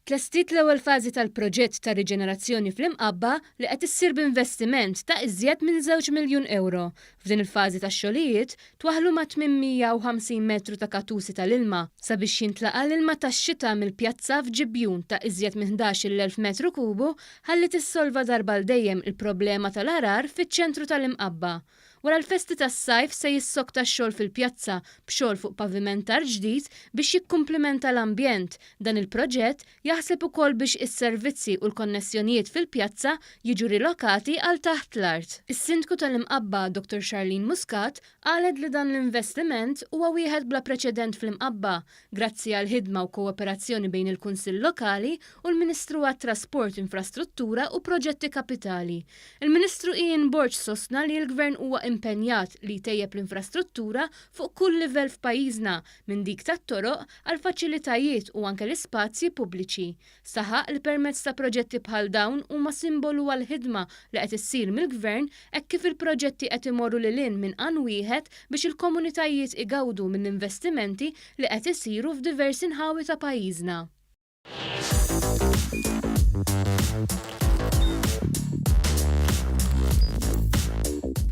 Tlestiet l-ewwel fażi tal-proġett ta' riġenerazzjoni fl-Imqabba li qed issir b'investiment ta' iżjed minn żewġ miljun ewro. F'din il-fażi tax-xogħlijiet, twaħħlu mat-850 metru ta' katusi tal-ilma sabiex jintlaqa' l-ilma tax-xita mill-pjazza f'ġibjun ta' iżjed minn 11,000 metru kubu ħalli tissolva darba għal dejjem il-problema tal-għarar fiċ-ċentru tal-Imqabba. Wara l-festi tas-sajf se jissokta x-xogħol fil-pjazza b'xogħol fuq pavimentar ġdid biex jikkumplimenta l-ambjent. Dan il-proġett jaħseb ukoll biex is-servizzi u l-konnessjonijiet fil-pjazza jiġu rilokati għal taħt l-art. Is-Sindku tal-Imqabba, Dottor Charlene Muscat, qalet li dan l-investiment huwa wieħed bla preċedent fl-Imqabba, grazzi għall-ħidma u kooperazzjoni bejn il-Kunsill Lokali u l-Ministru għat-Trasport, Infrastruttura u Proġetti Kapitali. Il-Ministru Ian Borg sostna li l-Gvern huwa impenjat li jtejjeb l-infrastruttura fuq kull livell f'pajjiżna, minn dik tat-toroq, għall-faċilitajiet u anke l-ispazji pubbliċi. Saħaq li permezz ta' proġetti bħal dawn huma simbolu għall-ħidma li qed issir mill-Gvern hekk kif il-proġetti qed imorru lil hinn minn għan wieħed biex il-komunitajiet igawdu mill-investimenti li qed isiru f'diversi nħawi ta' pajjiżna.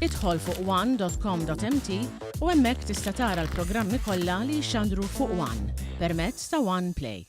Idħol fuq one.com.mt u hemmhekk tista' tara l-programmi kollha li jixxandru fuq One permezz ta' One Play.